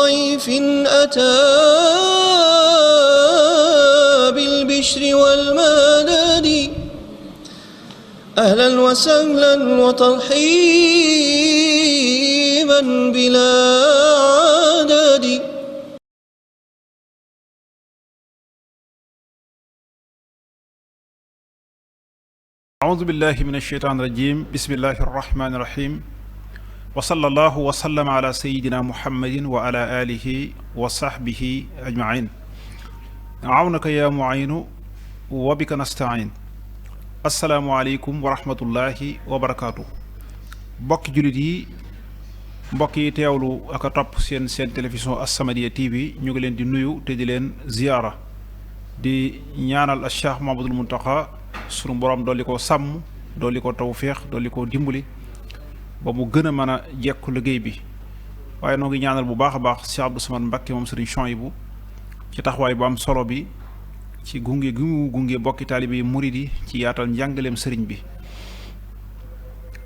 ضيف أتى بالبشر والمدد أهلا وسهلا وترحيبا بلا عدد. أعوذ بالله من الشيطان الرجيم. بسم الله الرحمن الرحيم. وصلى الله وسلم على سيدنا محمد وعلى آله وصحبه أجمعين. عونك يا معين وبك نستعين. السلام عليكم ورحمة الله وبركاته. بوك جوليدي mbokk yi teewlu ak a topp seen télévision As-Samadiyya TV ñu ngi leen di nuyu te di leen ziyaara di ñaanal al Cheikh Mouhamadoul Mountakha sunu borom dolli ko sàmm dolli ko tawféex dolli ko dimbali ba mu gën a mën a jekku liggéey bi waaye noo ngi ñaanal bu baax a baax Cheikh Abdou Samad Mbacké moom Serigne Chouaïbou ci taxawaay bu am solo bi ci gunge gi mu gunge bokki taalibe yi murid yi ci yaatal njàngaleem sëriñ bi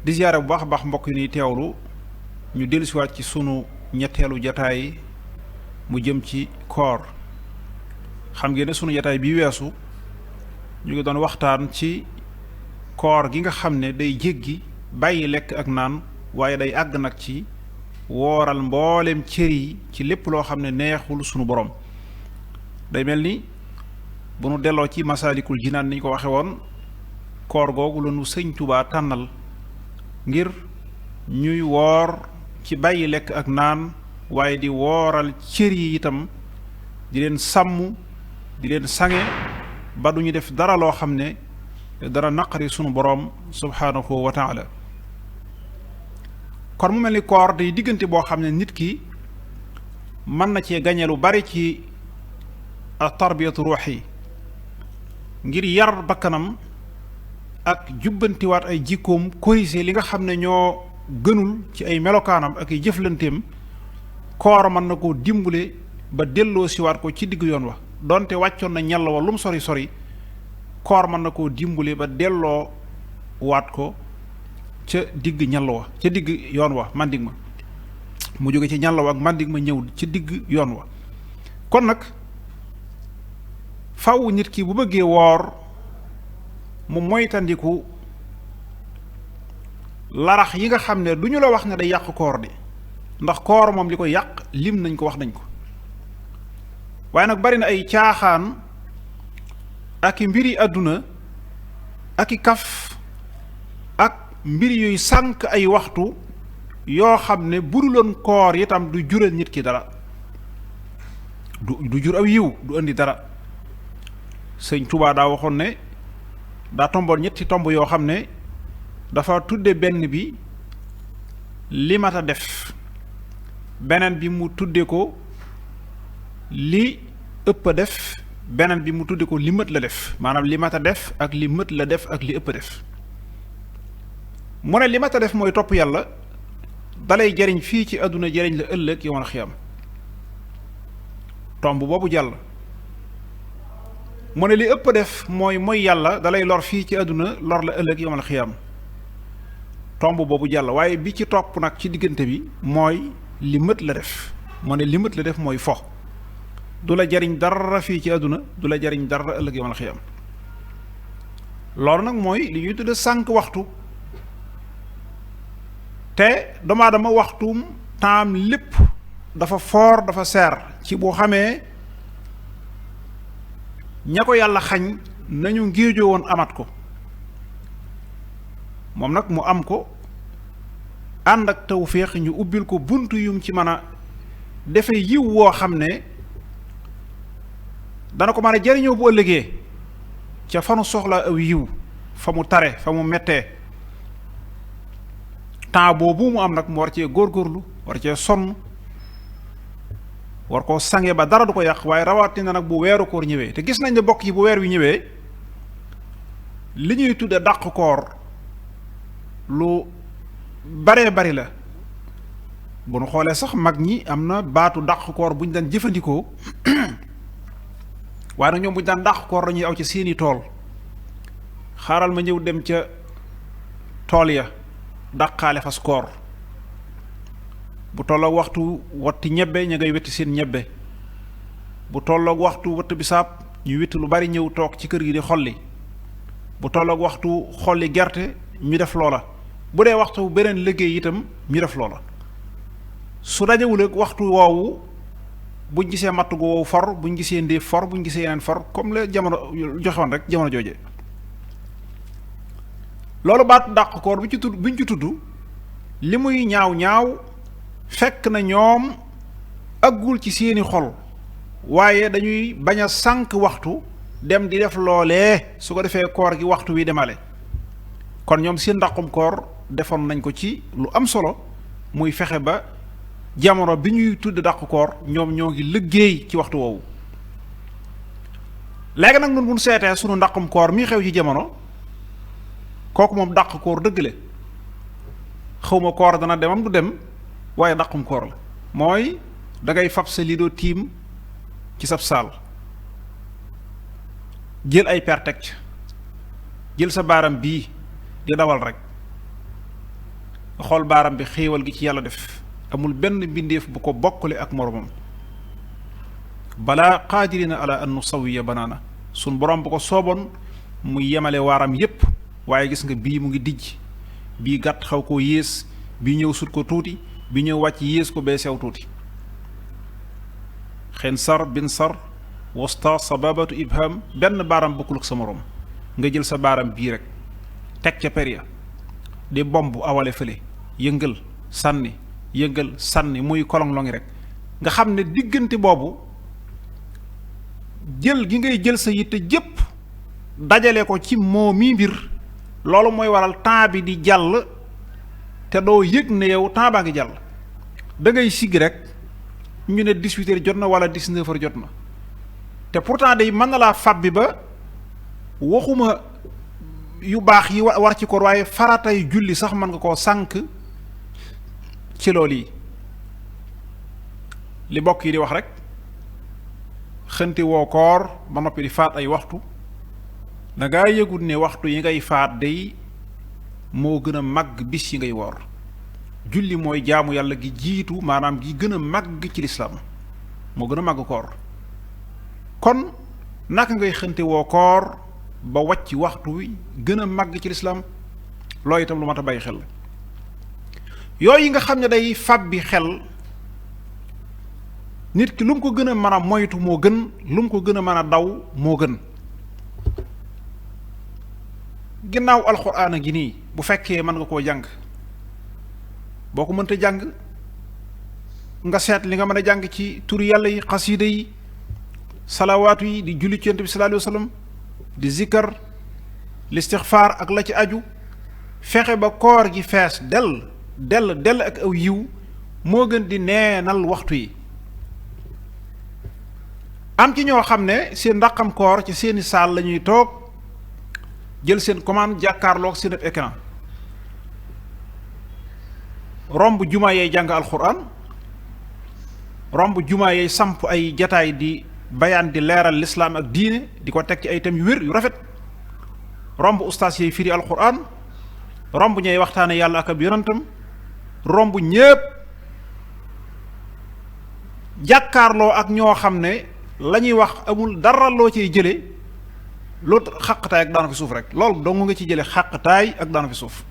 di ziyaare bu baax a baax mbokk yi ni teewlu ñu dellusiwaat ci sunu ñetteelu jataay mu jëm ci koor. xam ngeen ne sunu jataay bi weesu ñu ngi doon waxtaan ci koor gi nga xam ne day jéggi bàyyi lekk ak naan waaye day àgg nag ci wooral mbooleem cër yi ci lépp loo xam ne neexul sunu borom. day mel ni bu nu delloo ci Masaalikul Jinaan ni ñu ko waxe woon koor googu la nu Sëñ Tuubaa tànnal ngir ñuy woor ci bàyyi lekk ak naan waaye di wooral cër yi itam di leen sàmm di leen sange ba duñu def dara loo xam ne dara naqari sunu boroom subhaanahu wa taala. kon mu mel ni koor day diggante boo xam ne nit ki mën na cee gañe lu bari ci tarbiyatu ruux yi ngir yar bakkanam ak jubbantiwaat ay jikkoom corriger li nga xam ne ñoo gënul ci ay melokaanam ak ay jëflanteem. koor mën na koo dimbale ba delloo siwaat ko ci digg yoon wa donte wàccoon na ñàll wa lu mu sori sori koor mën na koo dimbale ba delloo waat ko ca digg ñàll wa ca digg yoon wa mandig ma mu jóge ci ñàll wa ak mandig ma ñëw ci digg yoon wa. kon nag faw nit ki bu bëggee woor mu moytandiku larax yi nga xam ne du ñu la wax ne day yàq koor di ndax koor moom li ko yàq lim nañ ko wax nañ ko waaye nag bari na ay caaxaan ak i mbiri àdduna ak i kaf ak mbir yuy sànq ay waxtu yoo xam ne buduloon koor itam du jural nit ki dara du jur aw yiw du indi dara. Sëñ Tuubaa daa waxoon ne daa tomboon ñetti tomb yoo xam ne dafa tudde benn bi li mat a def beneen bi mu tudde ko li ëpp a def beneen bi mu tudde ko li mët la def maanaam li mat a def ak li mët la def ak li ëpp a def. mu ne li mat a def mooy topp yàlla dalay jariñ fii ci àdduna jariñ la ëllëg yawmal xiyaam tomb boobu jàll. mu ne li ëpp a def mooy yàlla dalay lor fii ci àdduna lor la ëllëg yawmal xiyaam tomb boobu jàll. waaye bi ci topp nag ci diggante bi mooy li mët la def mu ne li mët la def mooy fo du la jariñ dara fii ci àdduna du la jariñ dara ëllëg yawmal xiyaam. loolu nag mooy li ñuy tudde sànq waxtu te doomu aadama waxtum taam lépp dafa foor dafa seer ci boo xamee ña ko yàlla xañ nañu ngéejoo woon amat ko moom nag mu am ko ànd ak tawféex ñu ubbil ko bunt yum ci mën a defe yiw woo xam ne dana ko mën a jariñoo bu ëllëgee ca fa nu soxla aw yiw fa mu tare fa mu mettee temps boobu mu am nag mu war cee góorgóorlu war cee sonn war koo sange ba dara du ko yàq waaye rawatina nag bu weeru koor ñëwee te gis nañ ne bokk yi bu weer wi ñëwee li ñuy tudde dàq koor lu baree bari la. bu nu xoolee sax mag ñi am na baatu dàq koor bu ñu daan jëfandikoo waaye nag ñoom bu ñu daan dàq koor dañuy aw ci seeni tool xaaral ma ñëw dem ca tool ya dàqaale fas koor bu tolloog waxtu watti ñebbe ña ngay wetti seen ñebbe bu tolloog waxtu watt bisaab ñu witt lu bari ñëw toog ci kër gi di xolli bu tolloog waxtu xolli gerte ñu def loola bu dee waxtu beneen liggéey itam ñu def loola su dajewul ak waxtu woowu buñ gisee matt gu woowu for buñ gisee ndéef for buñ gisee yeneen for comme la jamono joxewoon rek jamono jooje loolu baat dàq koor bi ci tudd buñ ci tudd li muy ñaaw ñaaw fekk na ñoom aggul ci seeni xol waaye dañuy bañ a sànq waxtu dem di def loolee su ko defee koor gi waxtu wi demale kon ñoom seen ndàqum koor defoon nañ ko ci lu am solo muy fexe ba jamono bi ñuy tudd dàq koor ñoom ñoo ngi liggéey ci waxtu woowu léegi nag nun buñ seetee sunu ndàqum koor mi xew ci jamono kooku moom dàq koor dëgg le xawma koor dana demam du dem waaye dàqum koor la mooy dangay fab sa lido tiim ci sab saal jël ay per teg ca jël sa baaram bii di dawal rek nga xool baaram bi xéewal gi ci yàlla def amul benn mbindeef bu ko bokkule ak moromam balaa qaadirina ala an nusawiya banaana sun borom bu ko sooboon mu yemale waaram yépp waaye gis nga bii mu ngi dijj bii gàtt xaw koo yées bii ñëw sut ko tuuti bi ñëw wàcc yées ko bee sew tuuti xen sar bin sar wasta sababatu ibham benn baaram bokkul ak sa morom nga jël sa baaram bii rek teg ca per ya di bomb awale fële yëngal sànni muy kolong-longi rek nga xam ne diggante boobu jël gi ngay jël sa yitte jépp dajale ko ci moo mii mbir loolu mooy waral temps bi di jàll te doo yëg ne yow temps baa ngi jàll da ngay sigg rek ñu ne 18 heures jot na wala 19 heures jot na te pourtant day mën na laa fab bi ba waxuma yu baax yi war ci koor waaye faratay julli sax mën nga koo sànk ci loolu yi li bokk yi di wax rek xënti woo koor ba noppi di faat ay waxtu dangaa yëgut ne waxtu yi ngay faat day moo gën a màgg bis yi ngay woor julli mooy jaamu yàlla gi jiitu maanaam gi gën a màgg ci lislaam moo gën a màgg koor kon naka ngay xënte woo koor ba wàcc waxtu wi gën a màgg ci lislaam loolu itam lu mat a bàyyi xel yooyu yi nga xam ne day fab bi xel nit ki lu mu ko gën a mën a moytu moo gën lu mu ko gën a mën a daw moo gën ginnaaw alxuraan a gi nii bu fekkee mën nga koo jàng boo ko mënta jàng nga seet li nga mën a jàng ci turi yàlla yi xasiida yi salawaatu yi di julli ci yonent bi sallallahu alayhi wa sallam di zikkar listixfaar ak la ci aju fexe ba koor gi fees dell ak aw yiw moo gën di neenal waxtu yi am ci ñoo xam ne seen ndaqam koor ci seeni saal la ñuy toog jël seen commande jàkkaarloog seen écran romb jumaa yee jàng alxuraan romb jumaa yee samp ay jataay di bayaan di leeral lislaam ak diine di ko teg ci ay thèmes yu wér yu rafet romb ustaas yee firi alxuraan romb ñay waxtaane yàlla ak ab yonantam romb ñépp jàkkaarloo ak ñoo xam ne la ñuy wax amul dara loo ciy jële loolu xàqtaay ak daanu fi suuf rek loolu dong nga ci jële xàqtaay ak daanu fi suuf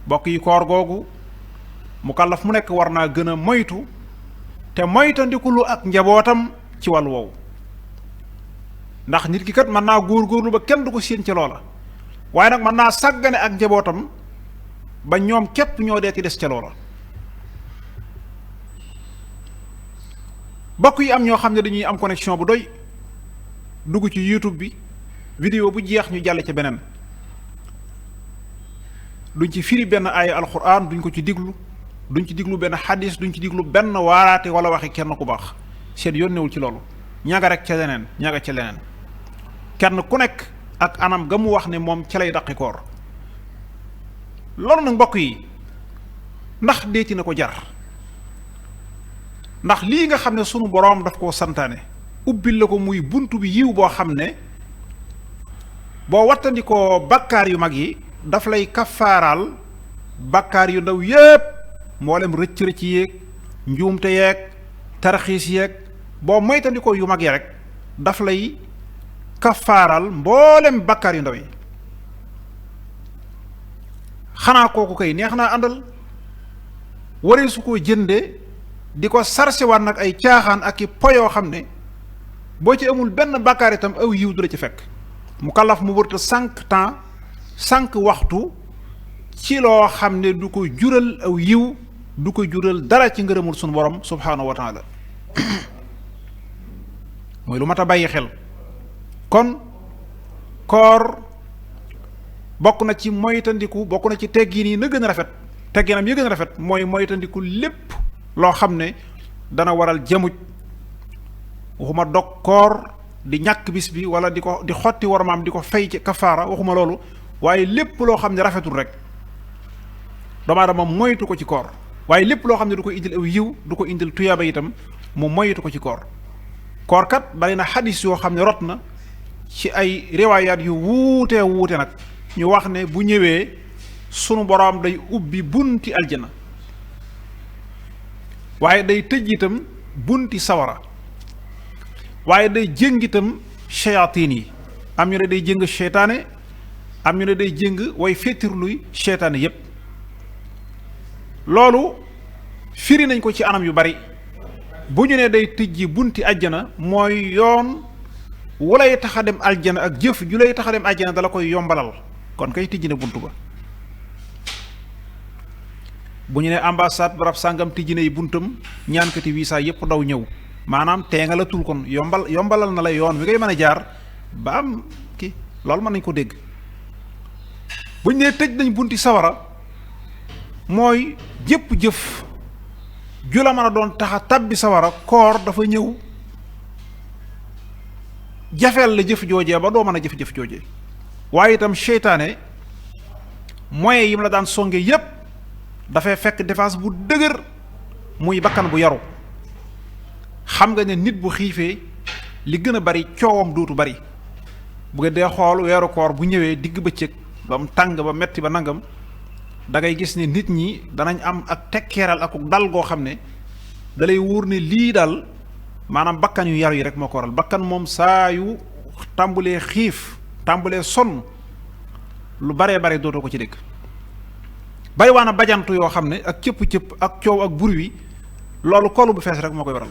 bokk yi koor googu mukallaf mu nekk war naa gën a moytu te moytandikulu ak njabootam ci wàllu woowu ndax nit ki kat mën naa góor-góorlu ba kenn du ko séen ca loola waaye nag mën naa sàggane ak njabootam ba ñoom képp ñoo dee ci des ca loola bokk yi am ñoo xam ne dañuy am connexion bu doy dugg ci YouTube bi vidéo bu jeex ñu jàll ca beneen duñ ci firi benn aaya alxuraan duñ ko ci diglu duñ ci diglu benn xadis duñ ci diglu benn waaraate wala waxi kenn ku baax seen yónnewul ci loolu ñaga rek ca leneen ñaga ca leneen kenn ku nekk ak anam ga mu wax ne moom ca lay daqi koor loolu nag mbokk yi ndax deeti na ko jar ndax lii nga xam ne sunu boroom daf koo santaane ubbil la ko muy bunt bi yiw boo xam ne boo wattandikoo bakkaar yu mag yi daf lay kafaaraal bàkkaar yu ndaw yépp mboolem rëcc-rëcc yéeg njuumte yeeg tarxiis yeeg boo moytandikoo yu mag yi rek daf lay kafaaral mboolem bàkkaar yu ndaw yi. xanaa kooku kay neex naa àndal waree su ko jënde di ko sarsewaat nag ay caaxaan ak i poyoo xam ne boo ci amul benn bàkkaar itam aw yiw du la ci fekk. mu kallaf mu wërta sànq temps sànq waxtu ci loo xam ne du ko jural aw yiw du ko jural dara ci ngërëmul sunu borom subhaanahu wa taala mooy lu mat a bàyyi xel. kon koor bokk na ci moytandiku bokk na ci teggin yi na gën a rafet tegginam yi gën a rafet mooy moytandiku lépp loo xam ne dana waral jamuj waxuma dog koor di ñàkk bis bi wala di xotti warmaam di ko fay ci kafaara waxuma loolu waaye lépp loo xam ne rafetul rek doomu aadama moytu ko ci koor waaye lépp loo xam ne du ko indil aw yiw du ko indil tuyaaba itam mu moytu ko ci koor. koor kat bari na xadis yoo xam ne rot na ci ay riwaayaat yu wuute nag ñu wax ne bu ñëwee sunu boroom day ubbi bunti aljana waaye day tëj itam bunti sawara waaye day jëng itam shayatin yi am ñu ne day jëng seytaane am ñu ne day jëng way féetirluy seytaane yépp loolu firi nañ ko ci anam yu bari bu ñu ne day tëjji bunti aljana mooy yoon wu lay tax a dem aljana ak jëf ju lay tax a dem aljana dala koy yombalal kon kay tijji na buntu ba. bu ñu ne ambassade barab sàngam tijji na yi buntam ñaankati visa yépp daw ñëw maanaam tee nga la tul kon yombalal na la yoon wi ngay mën a jaar ba am kii loolu mën nañ ko dégg. bu ñu nee tëj nañ bunti sawara mooy jëpp jëf ju la mën a doon tax a tabbi sawara koor dafa ñëw jafeel la jëf joojee ba doo mën a jëf-jëf joojee waaye itam seytaane moyens yi mu la daan songe yépp dafay fekk défense bu dëgër muy bakkan bu yaru. xam nga ne nit bu xiifee li gën a bari coowam dootu bari bu nga dee xool weeru koor bu ñëwee digg bëccëg ba mu tàng ba metti ba nangam da ngay gis ne nit ñi danañ am ak tekkeeral ak dal goo xam ne da lay wóor ne lii daal maanaam bakkan yu yaru yi rek moo ko waral. bakkan moom saa yu tàmbulee xiif tàmbulee sonn lu baree bare dootoo ko ci dégg. bari waa na bajantu yoo xam ne ak cëpp-cëpp ak coow ak bur wi loolu kolu bu fees rek moo koy waral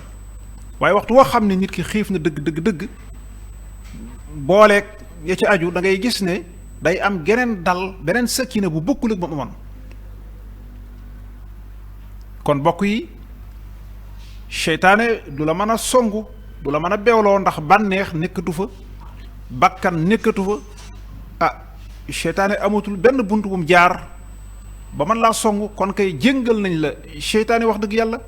waaye waxtu woo xam ne nit ki xiif na dëgg booleeg ya ci aju da ngay gis ne day am geneen dal beneen sëkkina bu bokkul ak ba mu amoon. kon bokk yi seytaane du la mën a songu du la mën a beewloo ndax bànneex nekkatu fa bakkan nekkatu fa ah seytaane amatul benn bunt bu mu jaar ba mën laa songu kon kay jëngal nañ la seytaane wax dëgg yàlla.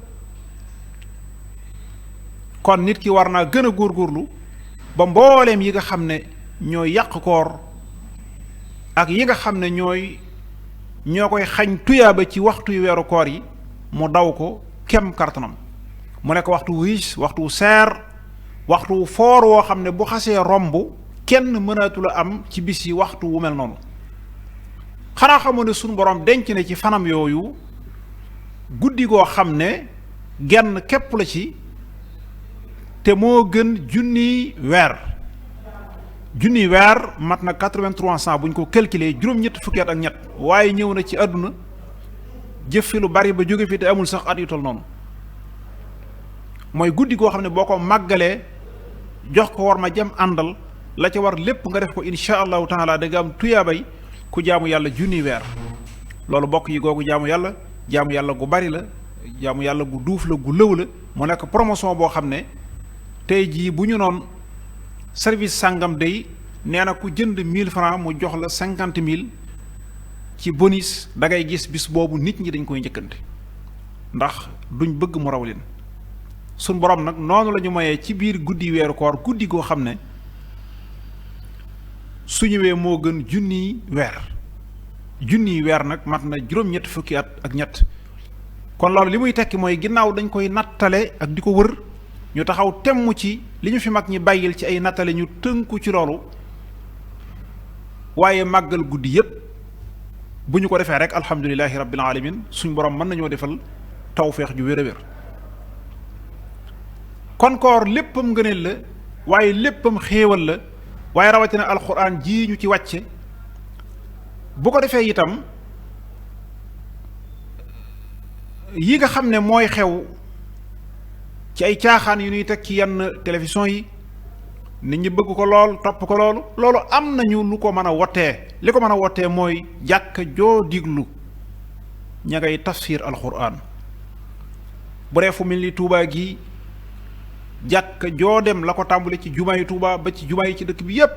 kon nit ki war naa gën a góorgóorlu ba mbooleem yi nga xam ne ñooy yàq koor ak yi nga xam ne ñoo koy xañ tuyaaba ci waxtu yu weeru koor yi mu daw ko kem kartanam mu nekk waxtu wu riis waxtu wu seer waxtu wu foor woo xam ne bu xasee romb kenn mënatu la am ci bis yi waxtu wu mel noonu. xanaa xamoon ne sunu borom denc ne ci fanam yooyu guddi goo xam ne genn képp la ci te moo gën junniy weer mat na 83 bu ñu ko calculer juróom-ñetti fukki at ak ñett waaye ñëw na ci àdduna jëf fi lu bari ba jóge fi te amul sax at yu tol noonu. mooy guddi goo xam ne boo ko màggalee jox ko war ma jëm àndal la ca war lépp nga def ko insha allahu taala da nga am tuyaabay ku jaamu yàlla junniy weer. loolu bokk yi googu jaamu yàlla gu bari la jaamu yàlla gu duuf la gu lëw la mu nekk promotion boo xam ne tey jii bu ñu noon service sàngam day nee na ku jënd 1000 francs mu jox la 50 000 ci bonus da ngay gis bis boobu nit ñi dañ koy njëkkante ndax duñ bëgg mu raw leen. suñ borom nag noonu la ñu mayee ci biir guddi weeru koor guddi goo xam ne su ñëwee moo gën junniy weer nag mat na juróom-ñetti fukki at ak ñett. kon loolu li muy tekki mooy ginnaaw dañ koy nattale ak di ko wër ñu taxaw temm ci li ñu fi mag ñi bàyyil ci ay nattale ñu tënku ci loolu waaye màggal guddi yépp bu ñu ko defee rek alhamdulilahi rabbil alamin suñ borom mën nañoo defal tawféex ju wér a wér. kon koor léppam ngëneel la waaye léppam xéewal la waaye rawatina alxuraan ji ñu ci wàcce bu ko defee itam yi nga xam ne mooy xew ci ay caaxaan yu ñuy teg ci yenn télévision yi nit ñi bëgg ko lool topp ko loolu am nañu lu ko mën a wottee li ko mën a wottee mooy jàkk joo diglu ña ngay tafsir alxuraan bu dee fu mel ni Tuubaa gi jàkk joo dem la ko tàmbali ci jumaa yi Tuubaa ba ci jumaa yi ci dëkk bi yépp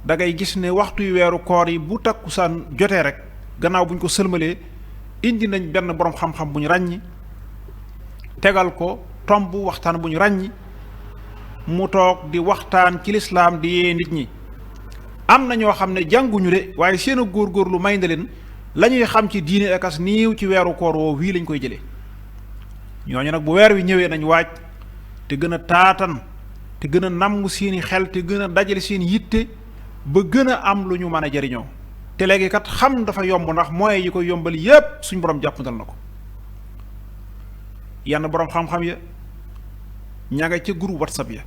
da ngay gis ne waxtu yu weeru koor yi bu takkusaan jotee rek gannaaw bu ñu ko sëlmalee indi nañ benn boroom xam-xam bu ñu ràññi tegal ko tomb waxtaan bu ñu ràññi mu toog di waxtaan ci lislaam di yee nit ñi. am na ñoo xam ne jànguñu de waaye seen góorgóorlu may na leen la ñuy xam ci diine akas niiw ci weeru koor woo wii lañ koy jëlee ñooñu nag bu weer wi ñëwee nañ waaj te gën a taatan te gën a namm seeni xel te gën a dajale seen yitte ba gën a am lu ñu mën a jariñoo te léegi kat xam dafa yomb ndax moyens yi koy yombal yépp suñ borom jàppandal na ko. yenn borom xam-xam ya ña nga ca groupe WhatsApp ya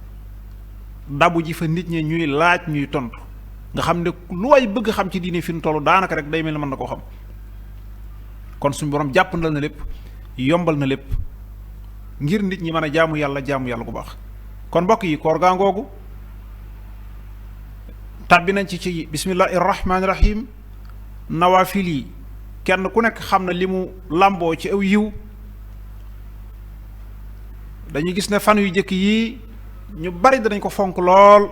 dabu ji fa nit ñi ñuy laaj ñuy tontu nga xam ne lu way bëgg xam ci diine fi mu toll daanaka rek day mel ne mën na koo xam kon suñu borom jàppandal na lépp yombal na lépp ngir nit ñi mën a jaamu yàlla gu baax. kon mbokk yi koor gaa ngoogu tàbbi nañ ci bismillahi rahmaani rahim nawaafil yi kenn ku nekk xam na li mu làmboo ci aw yiw. dañuy gis ne fan yu jëkk yi ñu bari danañ ko fonk lool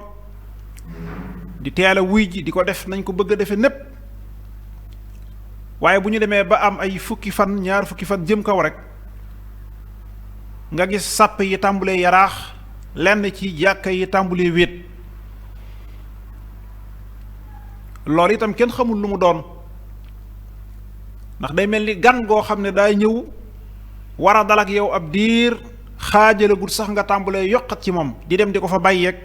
di teel a wuy ji di ko def nañ ko bëgg a defe népp waaye bu ñu demee ba am ay fukki fan ñaar fukki fan jëm kaw rek nga gis sàpp yi tàmbulee yaraax lenn ci jàkka yi tàmbulee wéet loolu itam kenn xamul lu mu doon ndax day mel ni gan goo xam ne daa ñëw war a dal ak yow ab diir xaajalagul sax nga tàmbalee yokkat ci moom di dem di ko fa bàyyeeg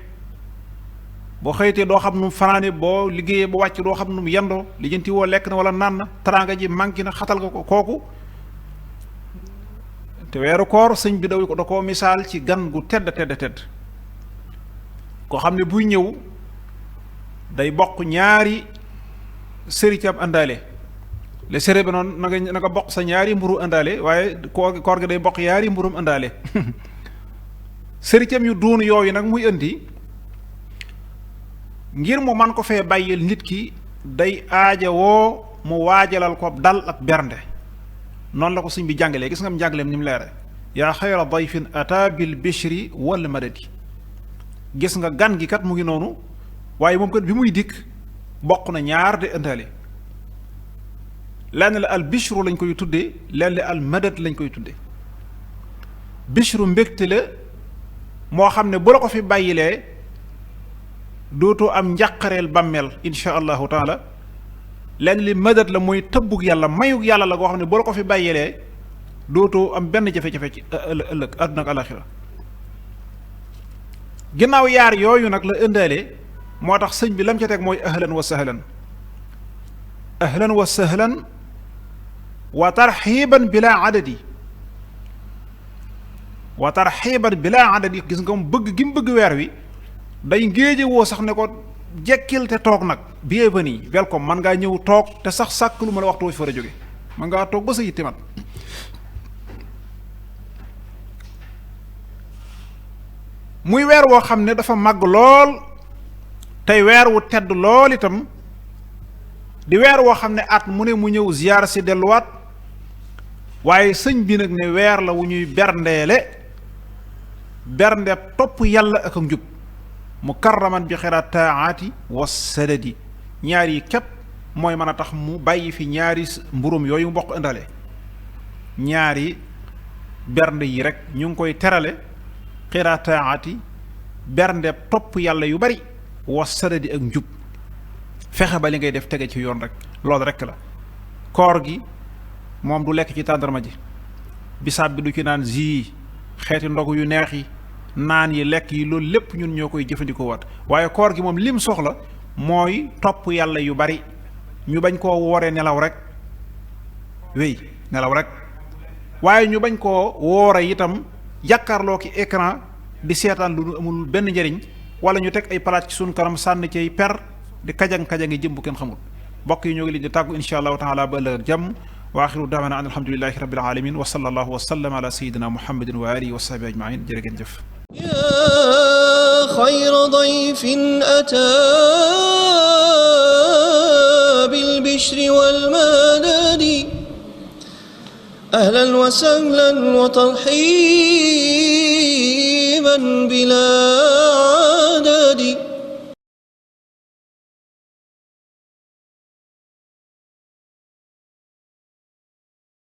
boo xëytee doo xam nu mu fanaane boo liggéeyee ba wàcc doo xam nu mu yendoo lijjanti woo lekk na wala naan na teraanga ji manqué na xatal nga ko kooku te weeru koor sëñ bi da koo misaal ci gan gu tedd koo xam ne buy ñëw day bokk ñaari sëritam àndaale le séré bi noonu na nga bokk sa ñaari mburu àndaale waaye koor gi day bokk ñaari mburum àndaale sëritam yu duun yooyu nag muy indi ngir mu man ko fee bàyyil nit ki day aaja woo mu waajalal ko dal ak bernde noonu la ko sëñ bi jàngalee gis nga am njàngaleem ni mu leere yaa xayra dayfin ata bil bishri wal madadi gis nga gan gi kat mu ngi noonu waaye moom kat bi muy dikk bokk na ñaar de àndaale lenn la al bishru lañ koy tuddee lenn la al madad lañ koy tuddee bishru mbégte la moo xam ne bu la ko fi bàyyilee dootoo am njàqareel bàmmeel insha allahu taala lenn li madad la mooy tëbbug yàlla mayug yàlla la goo xam ne bu la ko fi bàyyilee dootoo am benn jafe-jafe ci ëllëg àdduna ak alaxira ginnaaw yaar yooyu nag la ëndaale moo tax sëñ bi lam ca teg mooy ahlan wa sahlan ahlan wa sahlan wa tarxiiban bila adadi gis nga mu bëgg gi mu bëgg weer wi day ngéeje woo sax ne ko jekkil te toog nag bienvenue welcome man ngaa ñëw toog te sax sàkk lu ma la waxtu fi fa a jóge man ngaa toog ba sa yitte mat muy weer woo xam ne dafa màgg lool tey weer wu tedd lool itam di weer woo xam ne at mu ne mu ñëw ziyaar si delluwaat waaye sëñ bi nag ne weer la wu ñuy bernde topp yàlla ak njub mukarraman bi xira taaati wa sadadi ñaar yi képp mooy mën a tax mu bàyyi fi ñaari mburum yooyu mu bokk indale ñaari bernde yi rek ñu ngi koy terale xira taaati bernde topp yàlla yu bari wa sadadi ak njub fexe ba li ngay def tege ci yoon rek loolu rek la koor gi moom du lekk ci tàndarma ji bisaab bi du ci naan zi xeeti ndog yu neex yi naan yi lekk yi loolu lépp ñun ñoo koy jëfandikoo waat waaye koor gi moom lim soxla mooy topp yàlla yu bari ñu bañ koo wooree nelaw rek wéy nelaw rek waaye ñu bañ koo woore itam jàkkaarloo ki écran di seetaan lu amul benn njëriñ wala ñu teg ay palaat ci suñu kanam sànni cay per di kajang-kajangi jëm bu kenn xamul mbokk yi ñoo ngi leen di tàggu insha allahu taala ba ëllëg jàmm wa axiru daawana an alhamdulillahi rabbil alamin wa sallallahu wa sallam ala sayidina muhammadin wa alihi wa sahbihi ajmain jërë ngeen jëf يا خير ضيف أتى بالبشر والمدد أهلا وسهلا وترحيبا بلا